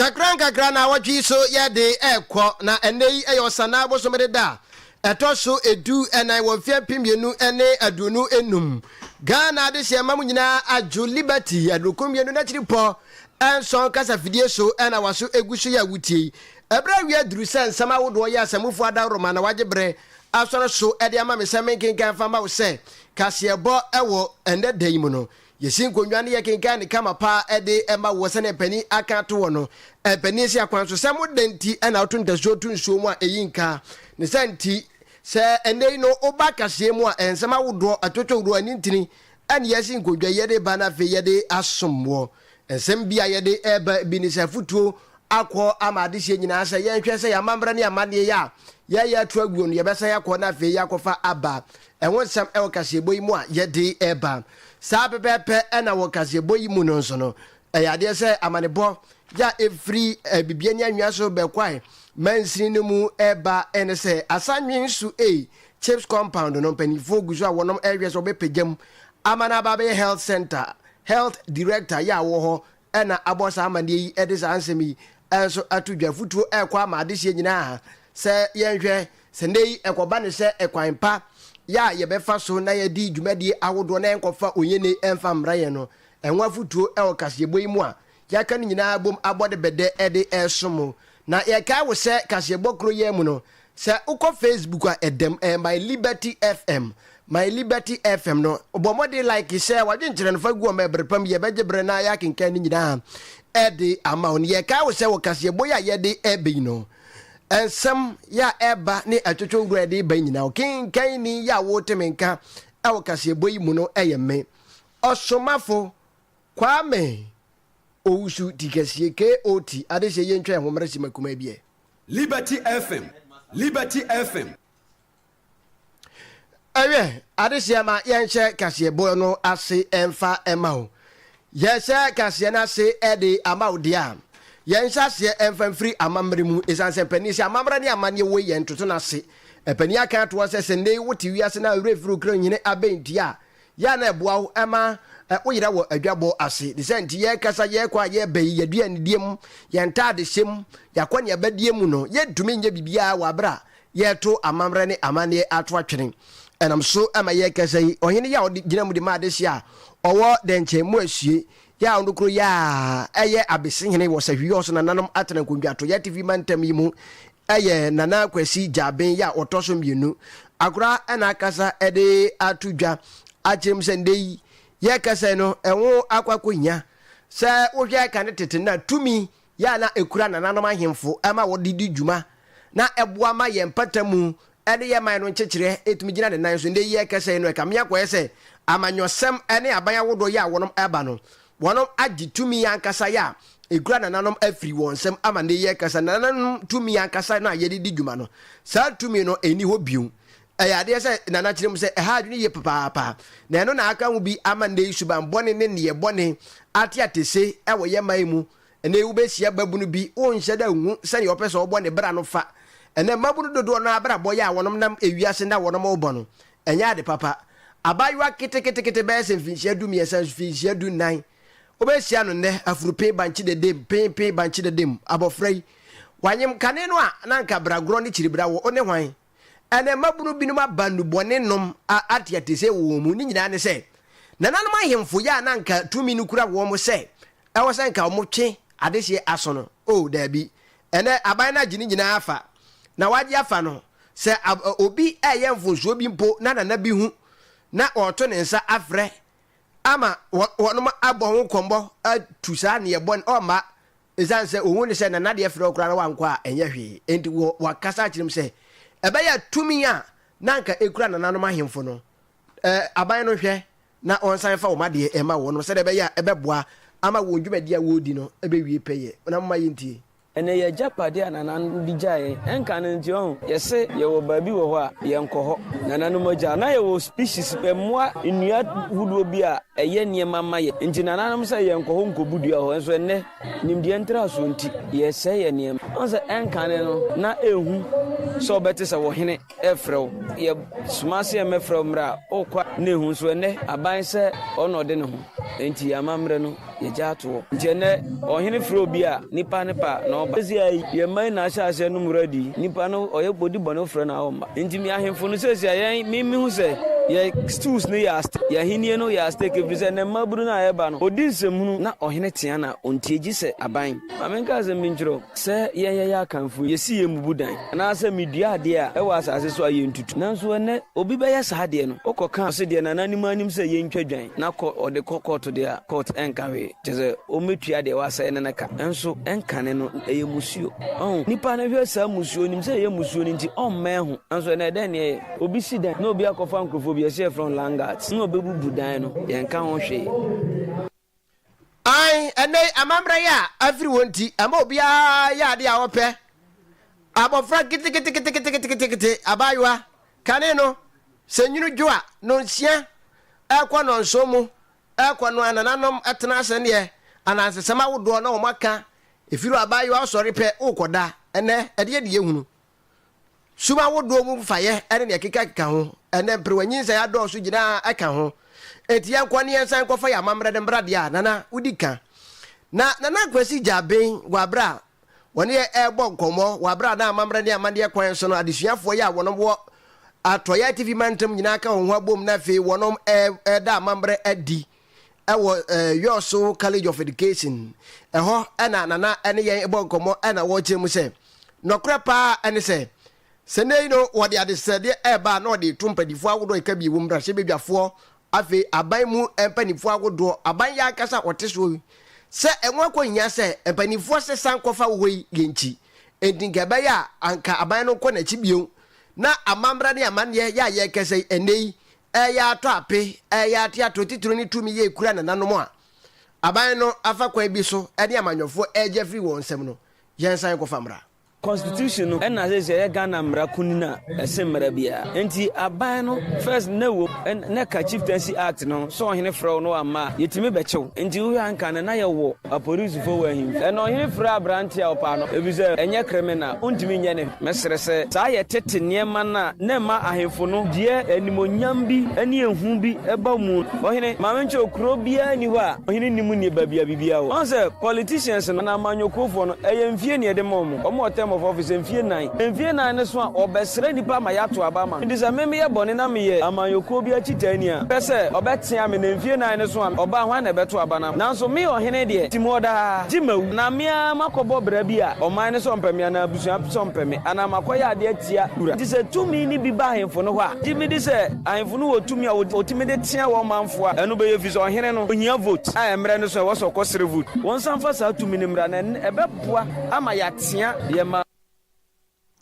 Kakra nkakra na awɔtwe so yɛde ɛkɔ na ɛnɛ yi ɛyɛ Ɔsanaa bosome deda a ɛtɔ so 14 wɔ mfeɛ 2025. Ghana adehyeɛ ma mu nyinaa adwo Liberty 52 n'akyiri pɔ nson kasafidie so ɛna waso egu so yɛ awutie yi. Ɛberɛ awie aduru sɛ nsɛm ahodoɔ yɛ asɛmufoɔ adaworoma na wagye berɛ asɔre so de ama me sɛ menkenkan fa ma wo sɛ kaseɛbɔ wɔ ɛnnɛ da yi mu no. Yɛsi nkonnwa no yɛkenkan ne kama paa de ma woɔ sɛdeɛ mpanin aka ato hɔ no. Mpanin si akwan so sɛ mo dɛn nti na woto ntasuo to nsuo mu a ɛyi nka? Ne saa nti, sɛ ɛnnɛ yi no woba kaseɛ mu a, nsɛm ahodoɔ, atwotwowuroɔ, anintini ɛne yɛasi nkonnwa yi yɛde ba na afei yɛde asom woɔ. Nsɛm bi a yɛde reba bi ne sɛ afotuo akɔ ama adehyeɛ nyinaa sɛ yɛnhwɛ sɛ yɛn amammerɛ ne amanneɛ yi a yɛreyɛ ato aguo no yɛbɛsan akɔ na afei yɛakɔfa aba. Ɛho nsɛm wɔ kaseɛbɔ yi mu a yɛde reba. Saa pɛpɛɛpɛ na wɔ kaseɛbɔ yi mu no nso no, ɛyɛ adeɛ sɛ amanebɔ yɛ a ɛfiri Bibiani anwea so bɛkwae mansini no mu reba ne sɛ Asanwen Nsu A Chips Compound no mpanimfoɔ gu so a wɔnom rehwɛ sɛ wɔbɛpagya mu ama no aba abɛyɛ health center. Health Director yɛ a ɔwɔ hɔ na abɔ saa amanneɛ yi de saa nsɛm yi nso ato dwa. Afutuo rekɔ ama adehyeɛ nyinaa sɛ yɛnhwɛ sɛ nnɛ yi ɛkɔba no sɛ ɛkwan pa yɛ a yɛbɛfa so na yɛadi dwumadie ahodoɔ na yɛnkɔfa onyene mfa mmra yɛn no. Ɛho afutuo wɔ kaseɛbɔ yi mu a yɛaka no nyinaa bom abɔ de bɛdɛ de resom mo. Na yɛkae wo sɛ kaseɛbɔ koro yi ara mu no, Sɛ wokɔ Facebook a ɛdam ɛyɛ My Liberty FM My Liberty FM no bɔ mmɔden like hyɛ w'adwenkyerɛ no fa gu ɔma ɛbere pam yɛbɛgye bere na yɛakenkan ne nyinaa ɛde ama wo no yɛkae wo sɛ wɔ kaseɛbɔ yi a yɛde ɛbɛ yi no nsɛm yɛ a ɛba ne atwotwo wura ɛde ba nyinaa ɔkenkan ni yɛ a wote me nka ɛwɔ kaseɛbɔ yi mu no ɛyɛ me ɔsomafo Kwame Owusu Tikɛsie KOT adehyɛ yɛntwa ɛho mmerɛ sima kumaa bi ɛ. Liberty FM, Liberty FM. Ɛwiɛ, adehyeɛ ma yɛnhyɛ kaseɛbɔ no ase mfa mma wo. Yɛhyɛ kaseɛ no ase de ama wo deɛ a, yɛnhyɛ aseɛ mfa mfiri amammerɛ mu, ɛsiane sɛ mpanin sɛ amammerɛ ne amanneɛ woi yɛntoto no ase. Mpanin aka atoɔ sɛ sɛ nnɛ yi wote wiase na wo werɛ firi wo kra nhini abɛn dua a, Yɛ a na ɛboa wo ma woyera wɔ adwabɔ ase. Ne saa nti, yɛrekasa, yɛrekɔ a yɛreba yi, yɛn aduanedie mu, yɛn ntaadehyɛ mu, yɛn akɔneabadie mu no, yɛntumi nyɛ biribiara wɔ aberɛ a yɛreto amammerɛ ne amanneɛ ato atwene. Ɛnam so ma yɛrekasa yi, ɔhene yi a ɔde gyina mu de ma adehyeɛ a ɔwɔ Dɛnkyɛn mu Asue yi a ɔno koro yi a ɛyɛ Abesehene wɔ Sahwi so nananom atena nkonnwa to yɛn mantam yi mu yɛ Nana Kwasi Gyaben yi a ɔtɔ so mmienu. Akora na akasa de ato dwa akyerɛ mu sɛ ndɛ yi yɛrekasa yi no ɛho akɔ akɔhia sɛ wohwɛ kane tete no a tumi yɛ a na ɛkura nananom ahemfo ma wɔde di dwuma na ɛboa ma yɛn mpata mu ne yɛn man no nkyekyereɛ ɛtumi gyina ne nan so. Ndɛ yi yɛrekasa yi no ɛkame akɔyɛ sɛ amanyɔsɛm ne aban ahodoɔ yɛ a wɔnom ɛba no Wɔnom agye tumi ankasa yɛ a ɛkura nananom afiri wɔn nsam ama nnɛ yi yɛrekasa nananom tumi ankasa no a yɛde di dwuma no, saa tumi no ɛnni hɔ bio. Ɛyɛ adeɛ sɛ Nana kyerɛ mu sɛ ɛha adwene yie papaapa, na ɛno na aka ho bi ama nnɛ yi suban bɔne ne nneyɛɛ bɔne ate atese wɔ yɛn man mu. Ɛnnɛ yi wobɛhyia babunu bi, wonhyɛ da nhu sɛdeɛ ɔpɛ sɛ ɔbɔ ne bra no fa. Ɛnnɛ mmabunu dodoɔ no ara abrabɔ yɛ a wɔnom nam ewiase na wɔnom rebɔ no, Ɛnyɛ ade papa. Abaayewa keteketekete bɛyɛ sɛ mfinhyia 13, mfinhyia 14. Wobɛhyia no nnɛ, afuru pee bankye dedem, pee pee bankye dedem. Abɔfra yi, wanyem. Kane no a na anka bragorɔ ne kyiribra wɔ, wo ne hwan? Ɛnnɛ mmabunu binom aba nnubɔne nom a ate atese wɔ wɔn mu. Ne nyinaa ne sɛ, nananom ahemfo yɛ a na anka tumi no kura wɔn sɛ ɛwɔ sɛ anka wɔtwe adehyeɛ aso no. Oh, daabi. Ɛnnɛ aban no agye ne nyinaa afa. Na wagye afa no, Sɛ obi reyɛ mfomsoɔ bi mpo na nana bi hu na ɔreto ne nsa afrɛ ama wɔnom abɔ ho nkɔmmɔ atu saa nneyɛɛ bɔne, ɔmma. Ɛsiane sɛ ɔhu no sɛ nana deɛ frɛ wo koraa na wankɔ a ɛnyɛ hwee. Enti wakasa akyerɛ mu sɛ ɛbɛyɛ a tumi a na anka ɛkura nananom ahemfo no, aban no nhwɛ na wɔnsan mfa wɔn adeɛ mma wɔnom sɛdeɛ ɛbɛyɛ a ɛbɛboa ama wɔn dwumadie a wɔredi no bɛwie pɛyɛ. Na momma yɛntie. Ɛnɛ yɛ agyapadeɛ a nananom de gyae yɛn. Ɛnka no nti ɔho, yɛse yɛwɔ baabi wɔ hɔ a, yɛnkɔ hɔ. Nananom agya. Na yɛwɔ species, mmoa, nnua hodoɔ bi a ɛyɛ nneɛma ma yɛn. Nti nananom sɛ yɛnkɔ hɔ nkɔbu dua wɔ hɔ. Nso ɛnnɛ, nimdeɛ ntrasoɔ nti, yɛresɛe yɛn nneɛma. Woahu sɛ ɛnkane no, na ɛhu sɛ wobɛte sɛ ɔhene refrɛ wo. Yɛsoma sɛ yɛmmɛfrɛ wo mmerɛ a wokɔ a, na ɛhu. Nso ɛnnɛ, aban sɛ ɔno na ɔde ne ho. Enti yɛn amammerɛ no, yɛagya ato hɔ. Nti ɛnnɛ, ɔhene frɛ obi a, nipa no pɛ a, na ɔba. Seesei ara yi, yɛn mma yi na ahyɛ aseɛ nom wura di. Nipa no, ɔyɛ, ɔdi bɔne, wofrɛ no a, ɔmma. Nti me ahemfo no, seesei a yɛn, me, mehu sɛ yɛn stools no yɛ at, yɛn ahennie no yɛ at stake, ɛfiri sɛ ɛnnɛ mmabunu no a ɛreba no, ɔdi nsɛmhunu, na ɔhene tea no a, ɔntie gye sɛ aban. Ma menka asɛm bi nkyerɛ wo, sɛ yɛn yɛyɛ Akanfoɔ yi, yɛsi yɛn mmubu dan, anaasɛ medua adeɛ a, ɛwɔ asase so a yɛntutu. Nanso ɛnnɛ, obi bɛyɛ saa adeɛ no, wokɔka a, ɔse deɛ nananom anim sɛ yɛntwa dwan, na kɔ, ɔde kɔ kɔɔto deɛ a, kɔɔto ɛnka hwee. Kyerɛ sɛ, ɔmmɛtua deɛ wasɛe no no ka. Nanso ɛnkane no, ɛyɛ mmusuo. Ɔho, nipa no hwɛ saa mmusuo, ɔnim sɛ ɛyɛ mmusuo no nti, ɔmmɛn ho. Nanso ɛnnɛ, ɛdɛn ne ɛyɛ? Obi si dan, na obi akɔfa nkurɔfoɔ bi, yɛse yɛfrɛ wɔn landguards, na wɔbɛbubu dan no, yɛnka ho hwee. Ae, ɛnnɛ yi amammerɛ yi a afiri hɔ nti, ɛma obiara yɛ adeɛ a ɔpɛ. Abɔfra keteketeketeketekete, abaayewa, kane no, sɛ nwunu dwo a, nonsia ɛrekɔ nɔnson mu ɛrekɔ no a, nananom tena ase neɛ anansesɛm ahodoɔ na wɔn aka. Ɛfiri hɔ abaayewa ɔsɔre pɛ, wokɔda. Ɛnnɛ, ɛdeɛ de yɛhunu. Sum ahodoɔ mu mfayɛ ne nea ɛkekakeka ho, ɛnnɛ mperewa nyinsɛn adɔɔso gyinaa ka ho. Enti yɛnkɔ ne yɛnsan nkɔfa yɛn amammerɛ no mmra deɛ a, Nana, wodi ka. Na Nana Kwasi Gyabin wɔ aberɛ a wɔne yɛn rebɔ nkɔmmɔ wɔ aberɛ a na amammerɛ ne amanneɛ kwan so no adesuafoɔ yi a wɔnom wɔ Atɔeɛ Atifi Mantam nyinaa ka wɔn ho abom na afei wɔnom reda amammerɛ adi wɔ Yɔso College of Education. Ɛhɔ na Nana ne yɛn bɔ nkɔmmɔ na wɔkyerɛ mu sɛ, nɔkorɛ paa ne sɛ, sɛ nnɛ yi no wɔde adesrɛdeɛ ɛreba a na wɔde reto mpanimfoɔ ahodoɔ a ɛka bi wɔ mmarahyɛbadwafoɔ, afei aban mu mpanimfoɔ ahodoɔ, aban yɛ ankasa a wɔte soɔ yi, sɛ ɛho akɔhia sɛ mpanimfoɔ sesa nkɔfa wɔ hɔ yi yɛn nkyi. Enti nka ɛbɛyɛ a anka aban no nkɔ n'akyi bio na amammerɛ ne amanneɛ yɛ a yɛrekasa yi ɛnnɛ yi Ɛyɛ atɔ ape, ɛyɛ ate atɔ titiriw ne tumi yɛ ekura nananom a aban no afa kwan bi so ne amanyɔfoɔ regye afiri wɔn nsam no, yɛnsan nkɔfa mmra. Constitution no na seesei ɛyɛ Ghana mmara kunini a ɛsen mmara biara. Enti aban no first na ɛwom na ɛka Chieftaincy Act no ho sɛ ɔhene frɛ wo na wamma a yɛtumi bɛkye wo. Enti wohwɛ a nka no na yɛwɔ apolisifoɔ wɔ ahemfie. Ɛna ɔhene frɛ aberanteɛ a ɔpaa no efisɛ ɛnyɛ criminal, wontumi nyɛ no hwee. Mɛsrɛ sɛ saa yɛ tete nneɛma no a na ɛma ahemfo no deɛ animuonyam bi ne ehu bi ba mu. Ɔhene, ma menkyerɛ wo, kuro biara nni hɔ a ɔhene nni mu nni baabi a biribiara wɔ. Woahu sɛ politicians no anaa amanyɔkuofoɔ no, ɛyɛ mfie na yɛde ma wɔn. Wɔn wɔ term of office, mfie nnan. Mfie nnan no so a, wɔbɛsrɛ nnipa ama yɛato aba ama no. Enti sɛ me meyɛ bɔne na meyɛ amanyɔkuo bi akyitaani a, pɛ sɛ ɔbɛtea me na mfie nnan no so a, ɔba a, hwan na ɛbɛto aba no ama? Nanso me ɔhene deɛ, tim hɔ daa, gye mawu, na me ara makɔbɔ bra bi a ɔman no sɛ ɔmpɛ me anaa abusua sɛ ɔmpɛ me, anaa makɔyɛ adeɛ atia wura. Enti sɛ tumi no bi ba ahemfo no hɔ a, gye medi sɛ ahemfo no wɔ tumi a wɔtumi de tea wɔn manfoɔ a, ɛno bɛyɛ ɛfiri sɛ ɔhene no, ɔhia vote a mmerɛ no so a ɛwɔ sɛ ɔkɔsrɛ vote. Wɔnsan mfa saa tumi no mmra, na ɛbɛboa ama yɛatea yɛn ma.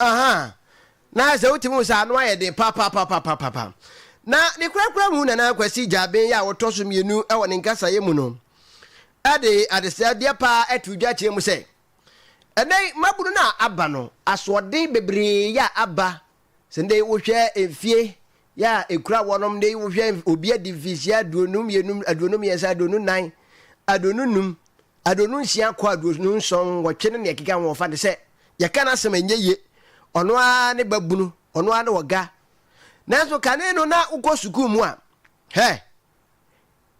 Ahaa, na sɛ wotumi hu sɛ ano ayɛ den papapapapapa. Na ne korakora mu Nana Kwasi Gyabin yi a ɔtɔ so mmienu wɔ ne nkasaeɛ mu no de adesrɛdeɛ paa to dwa kyerɛ mu sɛ, ɛnnɛ yi mmabunu no a aba no, asoɔden bebree yɛ a aba. Sɛ nnɛ yi wohwɛ mfie yɛ a ɛkura wɔnom, nnɛ yi wohwɛ obi adi mfinhyia 52, 23, 24, 25, 26 kɔ 27, nwɔtwe ne nea ɛkeka ho, wɔfa no sɛ yɛka n'asɛm a ɛnyɛ yie. Ɔno ara ne babunu, ɔno ara ne ɔga. Nanso kane no na wokɔ sukuu mu a, hɛ,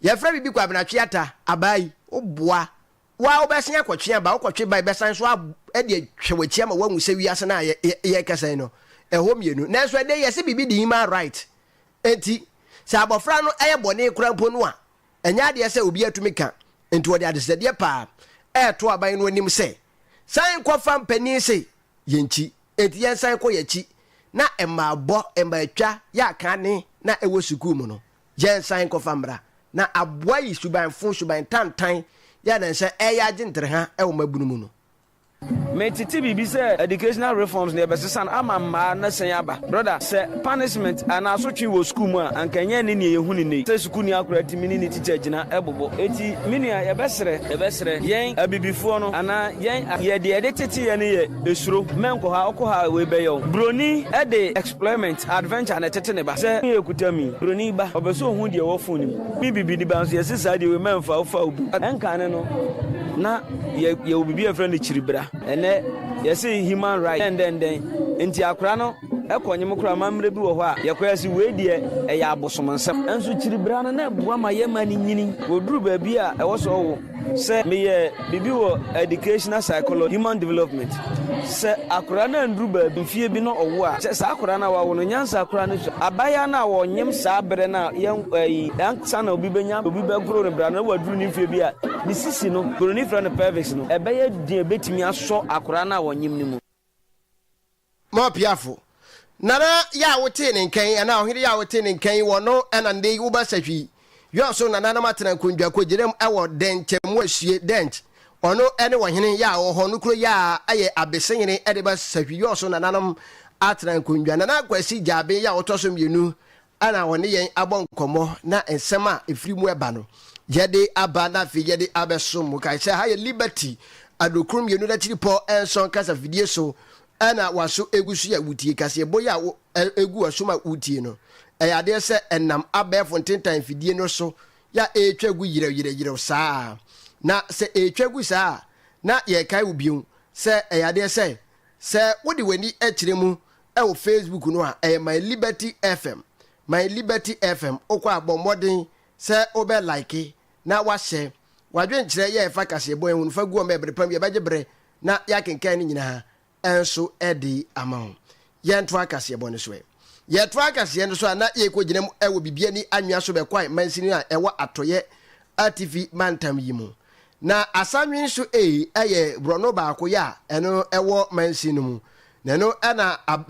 yɛfrɛ biribi Kwabena Tweata, abaa yi, woboa. Wo ara wobɛsen akɔtwe aba, wokɔtwe ba yi bɛsan so de atwa w'akyi ama woahu sɛ wiase no a yɛrekasa yi no, ɛhɔ mmienu. Nanso ɛnnɛ yi yɛse biribi de human right. Enti sɛ abɔfra no yɛ bɔne koraa mpo no a, Ɛnyɛ adeɛ sɛ obiara tumi ka, enti wɔde adesrɛdeɛ paa reto aban no anim sɛ, San kɔfa mpanin se yɛn nkyi, enti yɛnsan kɔ yɛn akyi na mmaabɔ, mmaatwa yɛ akane na ɛwɔ sukuu mu no, yɛnsan nkɔfa mmra na aboa yi suban fo, suban tantan yɛ a nansa ɛreyɛ agye ntereha wɔ mmabunu mu no. Me tete biribi sɛ educational reforms no yɛbɛsesa no ama mmaa no asan aba. Brother, sɛ punishment anaa asotwe wɔ sukuu mu a, anka ɛnyɛ ɛne nea yɛhu no nnɛ yi sɛ sukuuni akora tumi ne ne tikya gyina bobɔ. Enti me nua yɛbɛsrɛ, yɛbɛsrɛ yɛn abibifoɔ no anaa yɛn a yɛ deɛ yɛde tete yɛn no yɛ esuro, mɛnkɔ ha, wokɔ ha a wei bɛyɛ wo. Broni de explorement, adventure na ɛtete ne ba. Sɛ yɛkuta mi, broni ba, ɔpɛ sɛ ɔhu deɛ ɛwɔ phone no mu. Me bibini ba nso yɛse saa deɛ wei mɛmfa, wofa a wobu. Ɛnkane no na. Yɛ yɛwɔ biribi a yɛfrɛ no kyiribra. Ɛnɛ yɛse human right dɛn dɛn dɛn nti akora no. Ɛkɔ nyem koraa amammerɛ bi wɔ hɔ a yɛkɔyɛ se wei deɛ ɛyɛ abosomnsɛm. Nso kyiribra no na ɛboa ma yɛma no nyini. Wɔduru baabi a ɛwɔ sɛ ɔwo. Sɛ meyɛ biribi wɔ educational psychology, human development, sɛ akwadaa no anduru baabi mfie bi na ɔwo a, sɛ saa akwadaa no a wawo no nyansa koraa no sua. Abaayewa no a ɔnyem saa berɛ no a yɛn ɛyi ansa na obi bɛnya obi bɛgoro no bra no na waduru ne mfie bi a ne sisi no, buroni frɛ no pelvis no, ɛbɛyɛ den a ɛbɛtumi asɔ akwadaa no a ɔnyem no mu. Moapiafo, Nana yi a wotee ne nka yi, anaa ɔhene yi a wotee ne nka yi, wɔ no na nnɛ yi woba sahwi yɔ so nananom atena nkondwa kogyina mu wɔ Dɛnkyɛmmo asue, Dɛnch, ɔno ne ɔhene yi a ɔwɔ hɔ no kuro yi a ɛyɛ Abesehene de ba sahwi yɔ so nananom atena nkondwa. Nana Kwasi Gyabe yi a ɔtɔ so mmienu na ɔne yɛn abɔ nkɔmmɔ na nsɛm a ɛfiri mu ɛba no yɛde aba na afei yɛde abɛsom mo. Kae sɛ ha yɛ Liberty adokoro mmienu n'akyiripɔ nson kasa fidie so ɛna waso egu so yɛ wotie kaseɛbɔ yi a egu wasom a wotie no ɛyɛ adeɛ sɛ ɛnam abɛɛfo ntentan fidie no so yɛ a ɛretwa gu yerɛw yerɛw yerɛw saa na sɛ ɛretwa gu saa a na yɛkae wo bio sɛ ɛyɛ adeɛ sɛ Sɛ wode w'ani kyerɛ mu wɔ Facebook no a, ɛyɛ My Liberty FM. My Liberty FM, wokɔ a bɔ mmɔden sɛ wobɛ like na woahyɛ. W'adwenkyerɛ yɛ ɛfa kaseɛbɔ yi ho no, fa gu hɔ ma ɛbere pa mu yɛbɛgye bere na yɛakenkan ne nyinaa nso de ama wo. Yɛntoa kaseɛbɔ no so ɛ. Yɛtoa kaseɛ no so a na yɛrekɔgyina mu wɔ Bibiani Anwea so bɛkwae mansini a ɛwɔ Atɔeɛ Atifi mantam yi mu. Na Asanwen so ei yɛ borɔno baako yɛ a ɛno ɛwɔ mansin no mu. Na ɛno na ab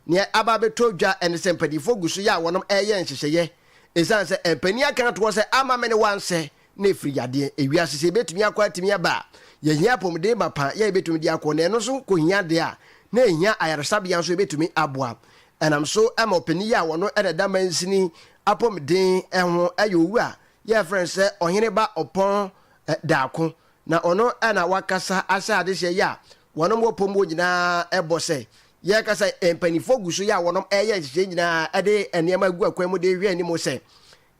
nea aba abɛtɔ dwa ɛne sɛ mpanimfoɔ gu so yɛ a wɔnom ɛreyɛ nhyehyɛeɛ ɛsiane sɛ mpanin aka atoɔ sɛ ama me ne wansɛ na ɛfiri yadeɛ. Ewiase sɛ yɛbɛtumi akɔ atumi aba a, yɛhia apɔmuden mapa yɛ a yɛbɛtumi de akɔ na ɛno nso kɔhia deɛ a na ɛhia ayaresabea nso yɛbɛtumi aboa. Ɛnam so ma ɔpanin yi a wɔno na ɛda mansini apɔmuden ho yɛ owura Yɛfrɛ no sɛ Ɔhene Ba Ɔpɔn Daako, na ɔno na wakasa ahyɛ adehyeɛ yi a wɔnom wɔ pɔm hɔ nyinaa bɔ sɛ yɛkasa yi, mpaninfoɔ gu so yɛ a wɔnom ɛyɛ nhyehyɛɛ nyinaa de nneɛma agu akwan mu de hwɛ anim sɛ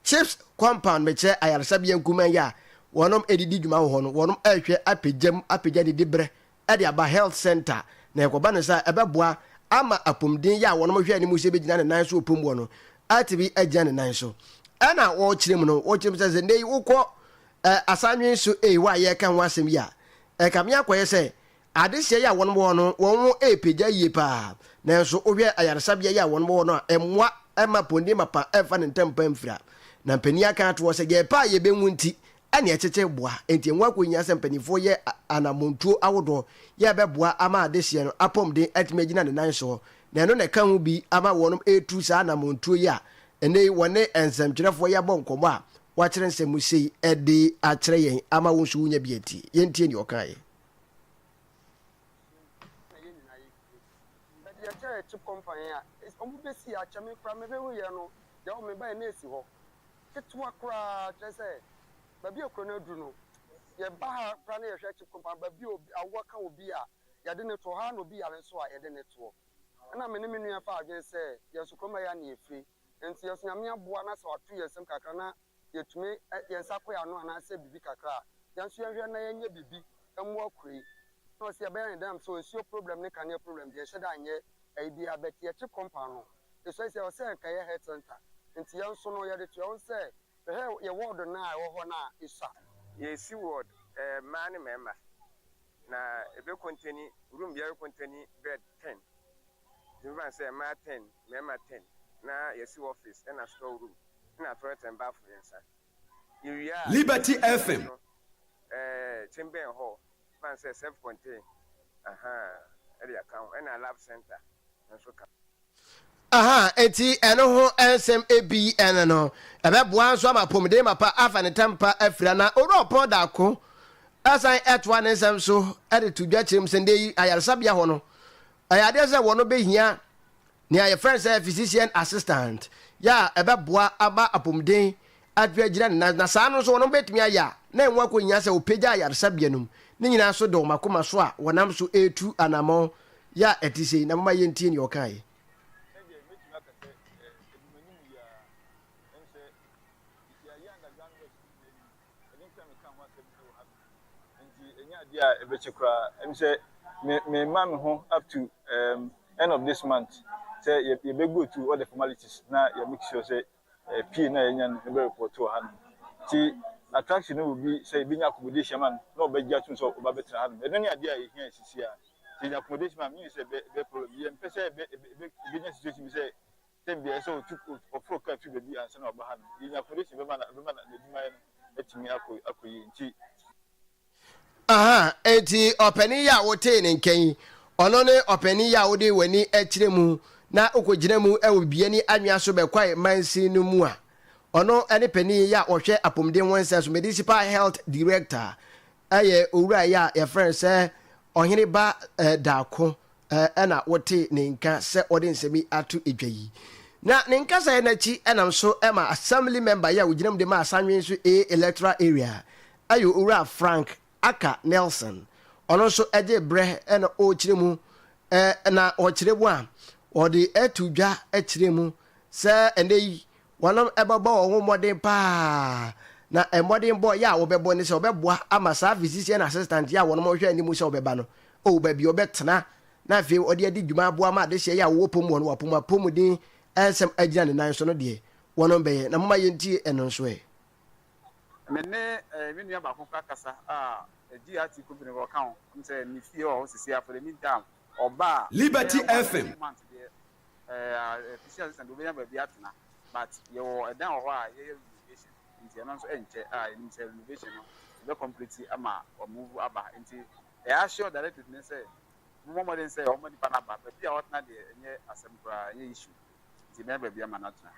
CHIPS compound mekyerɛ ayaresabea nkumaa yi a wɔnom ɛdidi dwuma wɔ hɔ no wɔnom ɛrehwɛ apagya mu apagya didi berɛ de aba health center na ɛkɔba no saa a ɛbɛboa ama apɔmuden yɛ a wɔnom hwɛ anim sɛ ɛbɛgyina ne nan so wɔ pɔm hɔ no atumi agyina ne nan so. Ɛna wɔkyerɛ mu no wɔkyerɛ mu sɛ sɛ nnɛ yi wokɔ eh, asanwen so ei hɔ a yɛreka ho asɛm yi a ɛkame akɔyɛ sɛ adehyeɛ yi a wɔnom wɔ no wɔn ho ɛrepagya yie paa nanso wohwɛ ayaresabea yi a wɔnom wɔ no a ɛmmoa ɛma apɔmuden mapa ɛmfa ne ntam pa mfira na mpanin aka atoɔ sɛ yɛpɛ a yɛbɛnwu nti ɛne ɛkyekye boa. Enti ɛho akɔhia sɛ mpanimfoɔ yɛ anammɔntuo ahodoɔ yɛ ɛbɛboa ama adehyeɛ no apɔmuden atumi agyina ne nan soɔ. Na ɛno na ɛka ho bi ama wɔnom retu saa anammɔntuo yi a ɛnnɛ yi wɔne nsɛmtwerɛfoɔ yi abɔ nkɔmmɔ a wɔakyerɛ nsɛm mu sei de akyerɛ yɛn ama wo nso wonya bi atie. Yɛntie deɛ ɔkaeɛ. Ketewa koraa, kyerɛ sɛ, baabi a kuro no aduru no, yɛba ha koraa na yɛhwɛ akyiri kɔ baabi a awoɔ ka obi a, yɛde no toɔ. Ha na obi yare nso a, yɛde no toɔ. Ɛna me ne me nua faa adwene sɛ, yɛn nso kurom ha yi ara na yɛfiri. Enti yɛn nso Nyame aboa na sɛ wato yɛn nsam kakra na yɛtumi yɛn nsa kɔ yɛn ano anaasɛ biribi kakra a, yɛn nso yɛnhwɛ na yɛnyɛ biribi mmoa kuro yi. Na ɔse yɛbɛyɛ no dɛn? Na mese nsuo problem ne kanea problem deɛ ɛnhyɛ da nyɛ ayi biara but yɛkye compound no Ɛsuae sɛ ɛwɔ sɛ anka ɛyɛ health centre nti yɛn nso no yɛde to yɛn ho sɛ yɛhwɛ yɛn ward no a ɛwɔ hɔ no a ɛsua. Yɛresi ward, ɛyɛ mmaa ne mmarima, na ɛbɛ kontani, room biara kontani bed ten, nti mɛfa no sɛ mmaa ten, mmarima ten, na yɛasi office ɛna store room, ɛna toilet and bath mmiɛnsa. Yɛwie a, Liberty yɛsi FM. no ɛɛ chamber and hall, mɛfa no sɛ self contain, ahaa, ɛde aka ho, ɛna lab centre nso ka ho. Aha, enti ɛno ho nsɛm bi ne no. Ɛbɛboa nso ama apɔmuden mapa afa ne ntam pa afira. Na Owura Ɔpɔn Darko san toa ne nsɛm so de to dwa kyerɛ mu sɛ nnɛ yi ayaresabea hɔ no, ɛyɛ adeɛ sɛ wɔn bɛhia nea yɛfrɛ no sɛ physician assistant yɛ a ɛbɛboa ama apɔmuden atumi agyina ne nan na saa no nso wɔn bɛtumi ayɛ a na ɛho akɔhia sɛ wɔpagya ayaresabea no mu ne nyinaa so de wɔn akoma so a wɔnam so retu anammɔn yɛ a ɛte sei, na momma yɛntie nea ɔkaeɛ. Ɛnnɛ deɛ mɛtumi aka sɛ ɛdi m'anim yi ara. Ɛne sɛ yɛayɛ underground works no nyinaa awie. Ɛno nti na meka ho asɛm wɔ ha bio. Nti ɛnyɛ adeɛ a ɛbɛkyɛ koraa. Ɛne sɛ me mema me ho up to um, end of this month. Sɛ yɛbɛ go through all the formalities na yɛ make sure sɛ PA no a yɛanya no bɛ report wɔ hanom. Nti attraction no will be sɛ yɛbɛnya accommodation ama no na ɔbɛgye atom sɛ ɔba bɛtena hanom. Ɛno ne adeɛ a ɛhia yɛn sisi ara. Sɛ yɛnya accommodation ma a, menim sɛ ɛbɛyɛ problem. Yɛmpɛ sɛ yɛbɛnya situation bi sɛ term biara ɛsɛ sɛ ɔtu ɔforo kaa firi baabi ansa na waba hanom. Yɛnya accommodation bɛma no ɛbɛma n'adwumayɛ no atumi akɔ akɔ yie. Nti. Aha, enti ɔpanin yi a wotee ne nka yi, ɔno ne ɔpanin yi a wode w'ani kyerɛ mu na wokɔgyina mu wɔ Bibiani anwea so bɛkwae mansin no mu a, ɔno ne panin yi a ɔhwɛ apɔmuden ho nsɛm so, Municipal Health Director, ɛyɛ owura yi a yɛfrɛ no sɛ Ɔhene Ba Daako na wotee ne nka sɛ ɔde nsɛm yi ato dwa yi. Na ne nkasaeɛ no akyi nam so ma Assembly Member yi a ɔgyina mu de ma Asanwenso A Electoral Area yɛ Owura Frank Aka Nelson. Ɔno nso gyee berɛ na ɔrekyerɛ mu na ɔkyerɛ mu a ɔde to dwa kyerɛ mu sɛ ɛnnɛ yi Wɔnom bɛbɔ wɔn ho mmɔden paa, na mmɔdenbɔ yɛ a wɔbɛbɔ ne sɛ wɔbɛboa ama saa physician assistant yi a wɔnom hwɛ anim sɛ ɔbɛba no, oh, baabi a ɔbɛtena na afei ɔde adi dwuma aboa ma adehyeɛ yi a wɔwɔ pom wɔ no wapom apɔmuden nsɛm agyina ne nan so no deɛ, wɔnom bɛyɛ. Na momma yɛntie ɛno nso ɛ. Me ne me nua baako koraa kasa a GRT company hɔ ɔka ho sɛ ne fie wɔ hɔ sisi a for the meantime ɔba a Liberty bɛyɛ one FM. two months deɛ ɛɛ physician assistant deɛ ɔbɛnya baabi atena but yɛwɔ ɛdan wɔ hɔ a yɛyɛ renovation nti ɛno nso ɛnkyɛ a yɛnim sɛ renovation no yɛbɛ complete ama wa move aba nti yɛ assure directorate no sɛ wɔmmɔ mmɔden sɛ wɔma nipa no aba baabi a ɔtena deɛ ɛnyɛ asɛm koraa ɛnyɛ issue nti yɛbɛnya baabi ama no atena.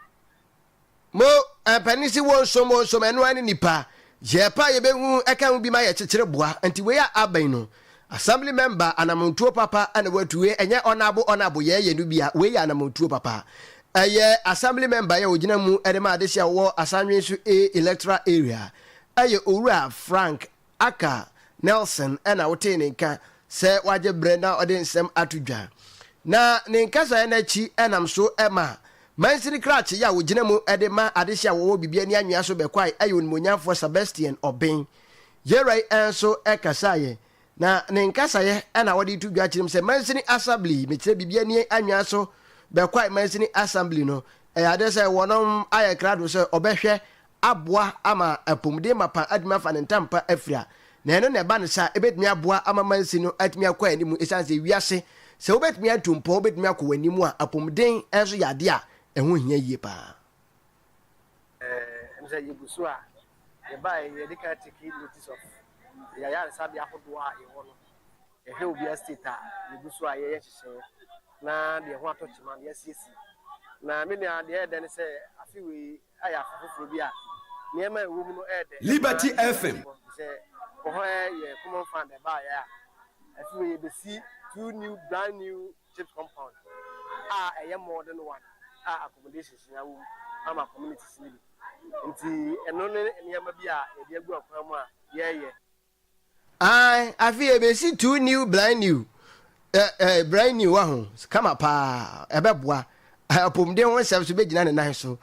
Mo mpanin se wonsom wonsom ɛno ara ne nipa yɛ pɛ a yɛbɛhu ɛka ho bi ma yɛkyekyere boa nti wei a aba yi no assembly member anamontuo papa na watu wei ɛnyɛ ɔnabo ɔnabo yɛɛyɛ no bi a wei yɛ anamontuo papa ɛyɛ assembly member yɛ ɔgyina mu ɛde ma adehye a wɔwɔ Asanwenso A electoral area ɛyɛ owura Frank Aka Nelson na wotee ne nka sɛ wagye berɛ na ɔde nsɛm ato dwa. Na ne nkasaeɛ no akyi nam so ma mansini krakye yi a wɔgyina mu de ma adehye a wɔwɔ biribi ani anwea so bɛkwae yɛ onimuonyamfoɔ Sebastian Obeng. Yɛwura yi nso kasaeɛ, na ne nkasaeɛ na ɔde reto dwa kyerɛ mu sɛ mansini assembly, mekyerɛ biribi ani anwea so bɛkwae mansini assembly no, ɛyɛ adeɛ sɛ wɔnom ayɛ krado sɛ ɔbɛhwɛ aboa ama apɔmuden mapa atumi afa ne ntampa afira, na ɛno na ɛba no saa a, ebetumi aboa ama mansin no atumi akɔ anim esiane sɛ wiase, sɛ wobetumi atu mpɔn, wobetumi akɔ w'anim a, apɔmuden nso yɛ ade a ɛho hia yie paa. Ɛm sɛ yɛgu so a yɛbaeɛ yɛde kan take notice of yɛn ayaresabea ahodoɔ a yɛwɔ no. Yɛhwɛ obiara state a yɛgu so a yɛyɛ nhyehyɛeɛ na deɛ ɛho atɔ kyema no yɛasiesie. Na me nua deɛ ɛyɛ dɛ ne sɛ afe wei ayɛ afe foforɔ bi a nneɛma a ɛwɔ mu no ɛyɛ dɛ. Liberty FM. Sɛ wɔ hɔ yɛ common fund ɛbaeɛ a afe wei yɛbɛsi two new brand new chips compound a ɛyɛ modern one a accommodations nyinaa wɔ mu ama communities no bi. Nti ɛno ne nneɛma bi a yɛde agu akwan mu a yɛreyɛ. Ae, afei yɛbɛsi two new brand new eh, eh, brand new waho kama paa ɛbɛboa apɔmuden ho nsɛm so bɛgyina ne nan so.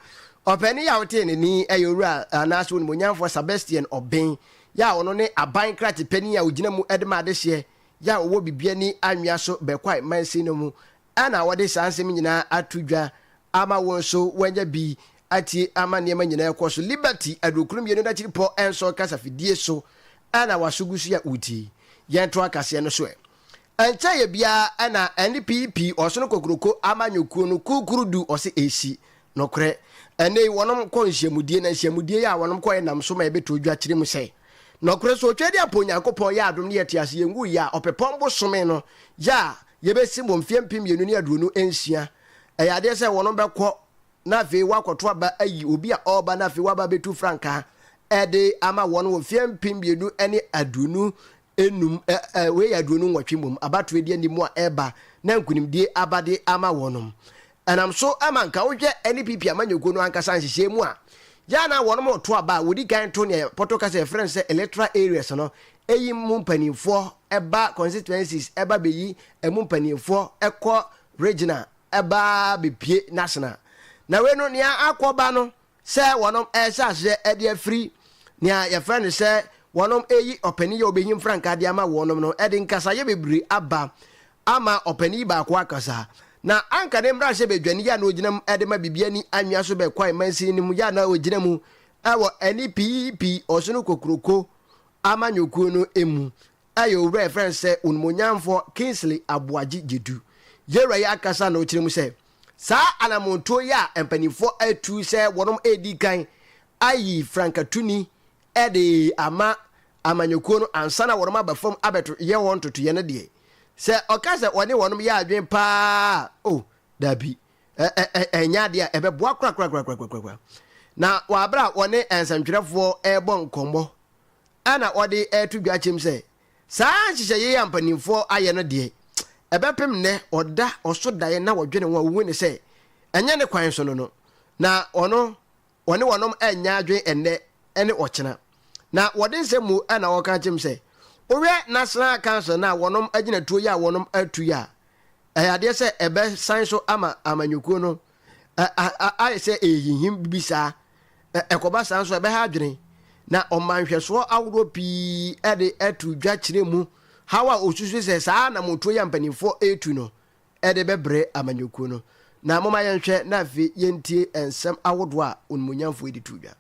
Ɔpanin yi a wotee ne ni yɛ owura anaasɛ onimonyamfoɔ Sebastian Ɔben yɛ a ɔno ne aban krakye panin a ɔgyina mu de ma adehyeɛ yɛ a ɔwɔ Bibiani anwea so Bɛkwae mansin no mu Ɛna wɔde saa nsɛm nyinaa ato dwa ama wo nso woanya bi atie ama nneɛma nyinaa ɛkɔ so. Liberty aduokron mmienu n'akyiripɔ nson kasafidie so ɛna w'aso gu so a wotie. Yɛnto akaseɛ no so ɛ. Ɛnkyɛeɛ biara ɛna NPP ɔsono kokroko amanyɔkuo no kukurudu ɔse ɛsi. Nokorɛ, ɛnnɛ yi wɔnom kɔ nhyiamudie na nhyiamudie yi a wɔnom kɔɛ nam so ma yɛbɛtoo dwa kyerɛ mu sɛ, Nɔkorɛ sɛ Otwaadiampɔ Onyankopɔn yɛ adom ne yɛte ase yɛnwuiɛ a, Ɔpɛpɔn bosome no yɛ a yɛbɛsim wɔ mfeɛ 2026. Ɛyɛ adeɛ sɛ wɔnom bɛkɔ na afei wɔakɔto aba ayi obi a ɔreba na afei waba abɛtu frankaa de ama wɔn wɔ mfeɛ 2025, ɛ, ɛ, wei yɛ 28 mmom, abatoɔ di anim a ɛreba na nkunimdie aba de ama wɔnom. Ɛnam so ma nka wohwɛ NPP amanyɔkuo no ankasa nhyehyɛɛ mu a, yɛ a na wɔnom reto aba a, wɔdi kan to nea pɔtɔ kasa yɛfrɛ no sɛ electoral areas no, ɛyi mu mpanimfoɔ ba constituencies ba bɛyi ɛmu mpanimfoɔ kɔ regional ba bɛpue national. Na wei no nea akɔba no sɛ wɔnom ɛrehyɛ aseɛ de afiri nea yɛfrɛ no sɛ wɔnom ɛreyi ɔpanin yɛ ɔbɛhim frankaa de ama wɔnom no, ɛde nkasayɛ bebree aba ama ɔpanin yi baako akasa. Na anka ne mmarahyɛbadwani yi a na ɔgyina mu de ma Bibiani Anwea so bɛkwae mansini no mu yi a na ɔgyina mu wɔ NPP Ɔsono Kokroko amanyɔkuo no mu yɛ owura a yɛfrɛ no sɛ Onimonyamfoɔ Kingsley Aboagye Gyedu. Yɛwura yi akasa na ɔkyerɛ mu sɛ saa anamontuo yi a mpanimfoɔ atu sɛ wɔnom redi kan ayi frankatuni de ama amanyɔkuo no ansa na wɔnom aba fam abɛto yɛ hɔ ntotoeɛ no deɛ, sɛ ɔka sɛ ɔne wɔnom yɛ adwene paa a, oh, daabi, ɛnyɛ adeɛ a ɛbɛboa korakorakorakorakora. Na wɔ aberɛ a wɔne nsɛntwerɛfoɔ rebɔ nkɔmmɔ ɛna wɔde reto dwa kyɛm sɛ saa nhyehyɛeɛ yi a mpanimfoɔ ayɛ no deɛ, ɛbɛpem nnɛ ɔda ɔso daeɛ na wɔdwene ho a wɔhu ne sɛ ɛnyɛ ne kwan so no no, na ɔno wɔne wɔnom annya adwen ɛnnɛ ne ɔkyena. Na wɔde nsɛm mu na wɔka kyem sɛ, wohwɛ National Council no a wɔnom agyinatuo yi a wɔnom atu yi a, ɛyɛ adeɛ sɛ ɛbɛsan so ama amanyɔkuo no ayɛ sɛ ɛrehinhim bibi saa. Ɛkɔba saa nso a ɛbɛha adwene. Na ɔma nhwɛsoɔ ahodoɔ pii de to dwa kyerɛ mu haw a ɔsusu sɛ saa anamotuo yi a mpanimfoɔ retu no de bɛbrɛ amanyɔkuo no. Na momma yɛnhwɛ na afei yɛntie nsɛm ahodoɔ a onimuonyamfoɔ yi de too dwa.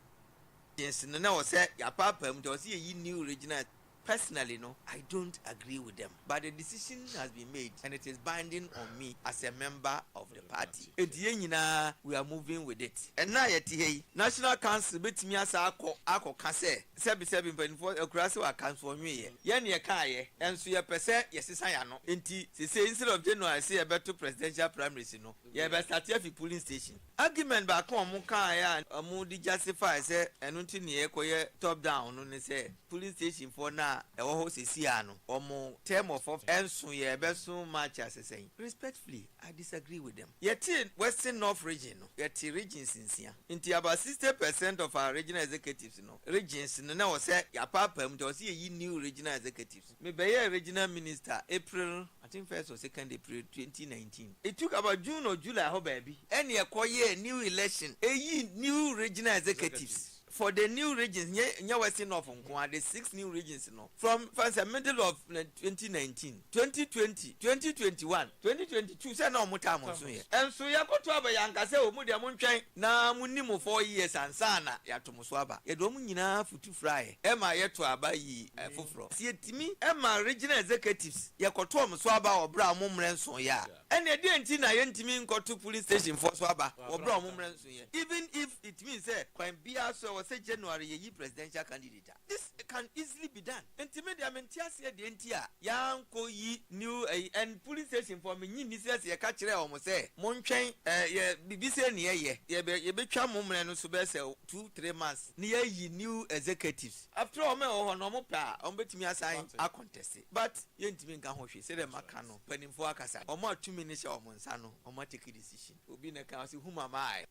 Yes no na ɛwɔ sɛ yɛapaapaa mu nti ɛwɔ sɛ yɛyi new regional Personally no I don't agree with them but the decision has been made and it is binding on me as a member of the party enti yɛn nyinaa we are moving with it. Ɛnnɛ a yɛte ha yi National Council bɛtumi asan akɔ akɔka sɛ Sɛbi sɛbi mpaninfoɔ akuraase wɔ aka nso wɔnweeɛ. Yɛn ne yɛkaayɛ nso yɛpɛ sɛ yɛsesa yɛano nti sesei instead of January sɛ yɛbɛto presidential primaries no yɛbɛ starte afi polling station. Argument baako a wɔn kaeɛ a wɔn de justify sɛ ɛno nti ne yɛkɔyɛ top down no ne sɛ polling station foɔ no a ɛwɔ hɔ sesei ara no wɔn term of office ɛnso yɛbɛso March asesɛn. Respectfully I disagree with them. Yɛtee Western North region no yɛte regions nsia nti about 60% of our regional executives no regions no na ɛwɔ sɛ yɛapaapaa mu nti ɛwɔ sɛ yɛyi new regional executives. Mebɛyɛɛ regional minister April, I think first or second April 2019. It took about June or July hɔ baabi ɛna yɛkɔyɛɛ new election ɛyii new regional executives for the new regions, nyɛ nyɛ Western North nko ara, the six new regions no from fa no sɛ middle of 2019, 2020, 2021, 2022 sɛ na wɔn term nso yɛ. Nso yɛkɔto aba yɛanka sɛ o mo deɛ montwɛn na monni mo 4 years ansa na yɛato mo so aba. Yɛde wɔn nyinaa futu fraeɛ ma yɛtoo aba yii foforɔ. Sɛ yɛtumi ma regional executives yɛkɔto wɔn so aba wɔ berɛ a wɔn mmerɛ nsoeɛ a, ɛnneɛ deɛn nti na yɛntumi nkɔto polling station foɔ so aba wɔ berɛ a wɔn mmerɛ nsoeɛ? Even if it means sɛ kwan biara so ɛwɔ sɛ January yɛyi presidential candidate a, this can easily be done. Nti me deɛ mente aseɛ deɛ nti a yɛankɔ yi new ayi and polling station foɔ mennye nni sɛ sɛ yɛka kyerɛɛ wɔn sɛ montwɛn eh, yɛ biribi sei ne yɛyɛ, yɛbɛ yɛbɛtwa mo mmerɛ no so bɛyɛ sɛ 2, 3 months na yɛayi new executives. After all wɔn a ɛwɔ hɔ no wɔn pɛ a wɔn bɛtumi asan akɔntɛse but yɛntumi nka ho hwee sɛdeɛ maka no mpanimfoɔ akasa wɔn a tumi no hyɛ wɔn nsa no wɔn atake decision. Obi na ɛka ɔse whom am I?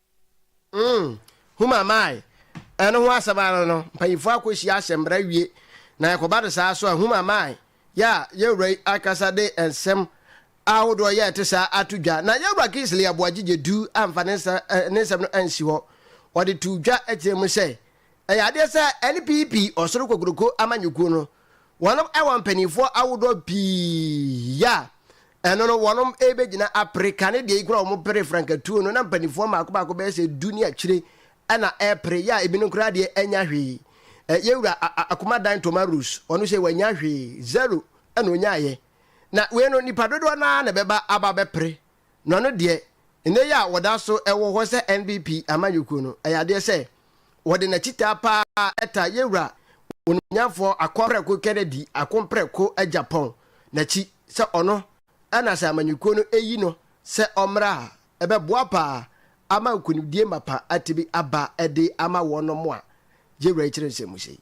Whom am I? Ɛno ho asɛm ara no, mpanyimfoɔ akɔhyia ahyɛ mmara awie, na ɛkɔba no saa so a, whom am I? Yɛ a yɛn wura yi ankasa de nsɛm ahodoɔ yɛ ɛte saa ato dwa. Na yɛn wura Kingsley Aboagye Gyedu amfa ne nsa ne nsɛm no ansi hɔ. Ɔde too dwa kyerɛ mu sɛ, ɛyɛ adeɛ sɛ NPP Ɔsoro Kokuroko amanyɔkuo no, wɔnom wɔ mpanimfoɔ ahodoɔ pii yɛ a ɛno no wɔnom rebɛgyina apere kane deɛ yi koraa wɔn pere frankatuo no na mpanimfoɔ mmaako mmaako bɛyɛ sɛ du ne akyire ɛna ɛrepere yɛ a ebinom koraa deɛ ɛnya hwee. Yɛwura Akumadan Tomarus ɔno sɛ wanya hwee, zero ɛna ɔnyaeɛ. Na wei no nipa dodoɔ no ara na ɛbɛba aba abɛpere na ɔno deɛ nnɛ yi a wɔda so wɔ hɔ sɛ NPP amanyɔkuo no ɛyɛ adeɛ sɛ wɔde n'akyitaa paa ɛta yɛwura Onimnyamfoɔ Akompreko Kennedy Akompreko Agyapong n'akyi sɛ ɔno ɛna sɛ amanyɔkuo no ɛyi no sɛ ɔmmra a ɛbɛboa paa ama nkonimdie mapa atumi aba de ama wɔnom a yɛwura yi kyerɛ nsɛm mu sei.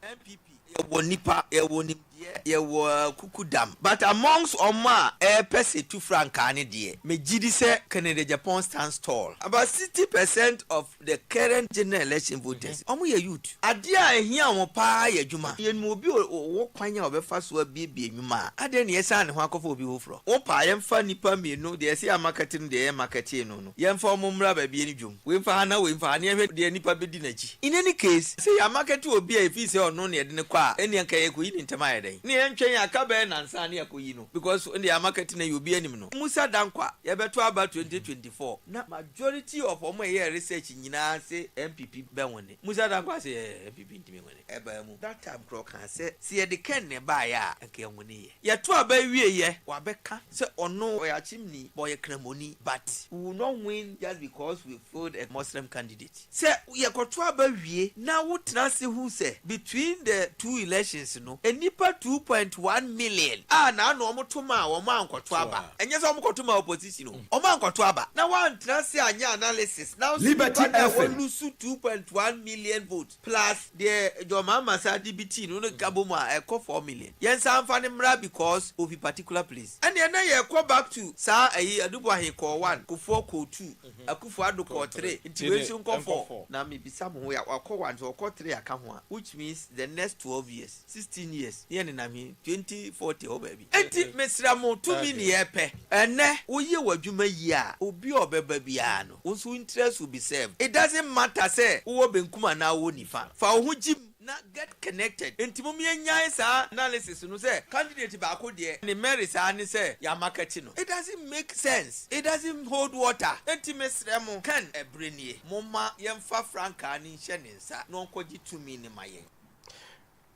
NPP yɛwɔ nipa, yɛwɔ nimdeɛ, yɛwɔ kukudam but amongst wɔn a ɛrepɛ sɛ tu frankaa no deɛ, megyedi sɛ Kennedy Agyapong stands tall. About 60% of the current general election voters, wɔn yɛ youth. Adeɛ a ɛhia wɔn paa yɛ adwuma. Yɛnim obi a ɔwɔ kwan a ɔbɛfa so abuebue nnwuma a, adɛn na yɛsan ne ho akɔfa obi foforɔ? Wo paa, yɛmfa nnipa mmienu, deɛ yɛse yɛamakɛte no, deɛ yɛmmakɛtee no no, yɛmfa wɔn mmra baabi yɛne dwom. Wei mfa ha na wei mfa ha na yɛnhwɛ deɛ nnipa bɛdi n'akyi. In any case, sɛ yɛamakɛte obi a yɛfii sɛ ɔno na yɛde no kɔ a, ɛnneɛ anka yɛrekɔyi no ntɛm ayɛ dɛn? dɛn? Ne yɛntwɛn aka bɛyɛ nansa ne yɛakɔyi no because ndeɛ amakɛte no yɛ obi anim no. Musa Dankwa, yɛbɛto aba 2024 na majority of wɔn a ɛyɛɛ research nyinaa se NPP bɛwene. Musa Dankwa se ɛɛ NPP ntumi nwene. Ɛbaa mu. That time koraa ɔkaa sɛ sɛ yɛde Ken na ɛbaeɛ a anka yɛnwene yɛ. Yɛto aba wieɛ wabɛka sɛ ɔno ɔyɛ Akyemni but ɔyɛ Kramoni but we will not win just because we field a Muslim candidate. Sɛ yɛkɔto aba wie na wotena ase hu sɛ between the two elections no nnipa 2.1 million a naano wɔn to maa wɔn ankɔto aba, ɛnyɛ sɛ wɔn kɔto maa opposition o, wɔn ankɔto aba na woantena ase anyɛ analysis na nso Liberty nnipa no a FM. wɔlusu 2.1 million votes plus deɛ John Mahama san de bi tii no no ka bɔ mu a ɛkɔ 4 million. Yɛnsan mfa no mmra because ofi particular place. Ɛneɛ na yɛkɔ back to saa ɛyi Adu Boahen kɔɔ one, Kufuor kɔɔ two, Akufo Addo kɔɔ three nti wei nso nkɔ four. Na mebisa mo ho ya wakɔ one sɛ ɔkɔ three aka ho a which means the next 12 years, 16 years ne yɛnenam he 2040 hɔ baabi. Nti mesrɛ mo tumi ne yɛpɛ. Ɛnɛ woyɛ w'adwuma yie a obi a ɔbɛba biara no wo nso wo interest will be served. It doesn't matter sɛ wowɔ benkum anaa wowɔ nifa, fa wo ho gyim na get connected. Nti mom yɛnyae saa analysis no sɛ candidate baako deɛ ne merits ara ne sɛ yɛamakɛte no. It doesn't make sense, it doesn't hold water. Nti mesrɛ mo Ken ɛberɛ nie, momma yɛmfa frankaa no nhyɛ ne nsa na ɔnkɔgye tumi no ma yɛn.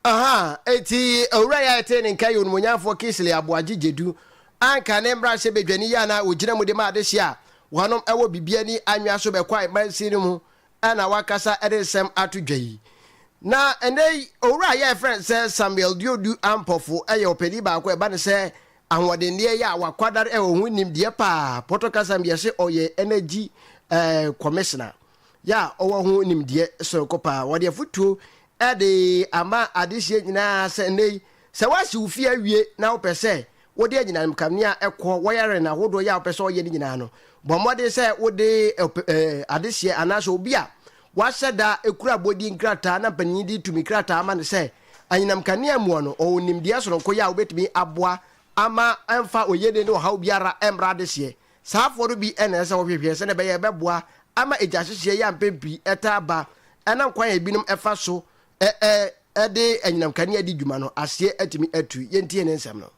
Aha, enti owura yi a yɛtee ne nka yi Onimonyamfoɔ Kingsley Aboagye Gyedu, anka ne mmarahyɛbadwani yi a na ɔgyina mu de ma adehye a wɔnom wɔ Bibiani anwea so bɛkwae mansin no mu na wakasa de nsɛm ato dwa yi. Na ɛnnɛ yi, owura a yɛfrɛ no sɛ Samuel Duodu Ampofo yɛ ɔpanin baako a ɛba no sɛ ahoɔdenneɛ yi a wakwadare wɔ ho nimdeɛ paa, pɔtɔ kasa mu yɛse ɔyɛ energy eh, commissioner yɛ a ɔwɔ ho nimdeɛ soronko paa. Wɔde afotuo de ama adehyeɛ nyinaa sɛ nnɛ yi, sɛ woasi wo fie awie na wopɛ sɛ wode anyinam kanea kɔ wiring ahodoɔ yɛ a wopɛ sɛ ɔyɛ no nyinaa no, bɔ mmɔden sɛ wode adehyeɛ anaasɛ obi a wahyɛ da kura abɔdin krataa na mpanyin de tumi krataa ama no sɛ anyinam kanea mua no, ɔwɔ nimdeɛ soronko yɛ a wobɛtumi aboa ama ɛmfa oyene ne ɔhaw biara mmra adehyeɛ. Saa afoɔ no bi na ɛsɛ sɛ wohwehwɛ sɛdeɛ ɛbɛyɛ ɛbɛboa ama egya hyehyeɛ yi a mpɛn pii ɛtaa ba ɛnam kwan a ebinom ɛfa so de anyinam kanea di dwuma no aseɛ atumi atu. Yɛntie ne nsɛm no.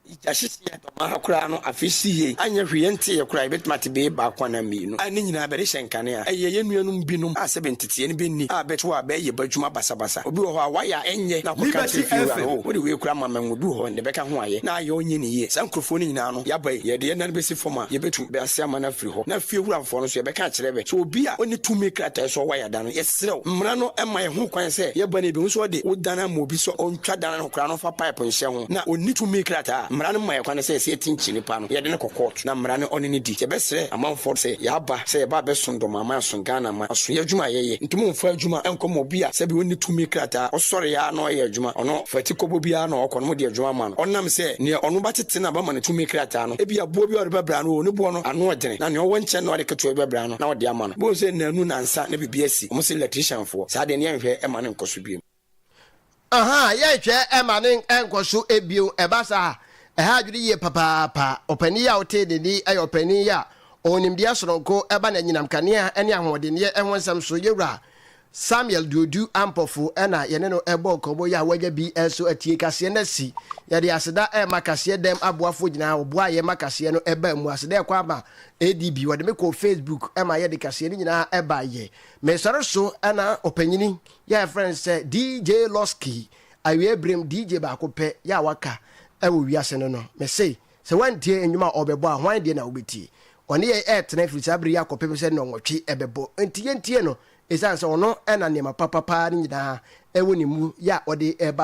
Egya hyehyeɛ dɔm ha koraa no afe si yie anyɛ hwee yɛnteeɛ koraa yɛbɛtumi ate bee baako anaa mmienu a ne nyinaa bɛde hyɛ nkanea. Ɛyɛ yɛn nuanom binom a sɛbe nteteɛ no bɛnni a bɛto a bɛyɛ b'adwuma basabasa. Obi wɔ hɔ a wayɛ a ɛnyɛ na akɔka Liberty akyerɛ fiewura no FM. oh wode wei koraa ma me ngo bi wɔ hɔ ndɛ bɛka ho ayɛ na ayɛ ɔnyɛ ne yie. Saa nkurɔfoɔ no nyinaa no yɛaba yi yɛde yɛn nan bɛsi fam a yɛbɛtu bɛ ase ama no afiri hɔ. Na fie wurafoɔ no nso yɛbɛka akyerɛ bɛ sɛ obi a ɔnni tumi krataa sɛ ɔwae adan no yɛsrɛ wo mmara no ma yɛn ho kwan sɛ yɛba no yɛbɛhu sɛ ɔde wo dan ama obi sɛ ɔntwa dan no koraa na ɔmfa pipe nhyɛ ho na ɔnni tumi krataa a, mmara no ma yɛn kwan sɛ sɛ yɛkyinkyin nipa no yɛde no kɔ kɔɔto na mmara no ɔne no di. Yɛbɛsrɛ amanfoɔ sɛ yɛaba sɛ yɛba abɛsom Dɔmaaman aso Ghana man aso yɛ adwuma a yɛyɛ nti momfa adwuma nkɔma obi a sɛbi ɔnni tumi krataa ɔsɔre ara na ɔyɛ adwuma ɔno fati kɔbɔ biara na ɔkɔ no mode adwuma ama no ɔnam sɛ neɛ ɔno bɛtete no a bɛma no tumi krataa no ebia boɔ bi a ɔde bɛbra no oo ne boɔ no ano ɔdene na nea ɔwɔ nkyɛn na ɔde ketewa bi bɛbra no na ɔde ama no bohu sɛ nnanu nansa na biribi asi wɔn sɛ electrician foɔ saa deɛ no yɛnhwɛ ɛma no nkɔ so bio. Ahaa, yɛnhwɛ ɛma no nkɔ so bio. Ɛba saa a, ɛha adwene yie papaapa. Ɔpanin yi a wotee ne nne yi yɛ ɔpanin yi a ɔwɔ nimdeɛ sononko ɛba n'anyinam kanea ne ahoɔdenneɛ ho nsɛm so. Yɛwura Samuel Duodu Ampofo na yɛne no rebɔ nkɔmmɔ yi a wanya bi nso atie. Kaseɛ no asi. Yɛde aseda rema kaseɛ dɛm aboafoɔ nyinaa. Wɔboaa yɛn ma kaseɛ no baa mu. Aseda ɛkɔ ama ADB. Wɔde me kɔɔ Facebook ma yɛde kaseɛ no nyinaa baeɛ. Mesɔre so na ɔpanyini yɛ a yɛfrɛ no sɛ DJ Losky, awiei berem DJ baako pɛ yɛ a waka wɔ wiase no no. Mese, sɛ woantie nnwom a ɔrebɛbɔ a, hwan deɛ na wobɛtie? Ɔne yɛn retena firi saa bere yi akɔpem sɛ nnɔnwɔtwe bɛbɔ. Enti yɛntie no, esiane sɛ ɔno na nneɛma papa paa no nyinaa wɔ ne mu yɛ a ɔde reba.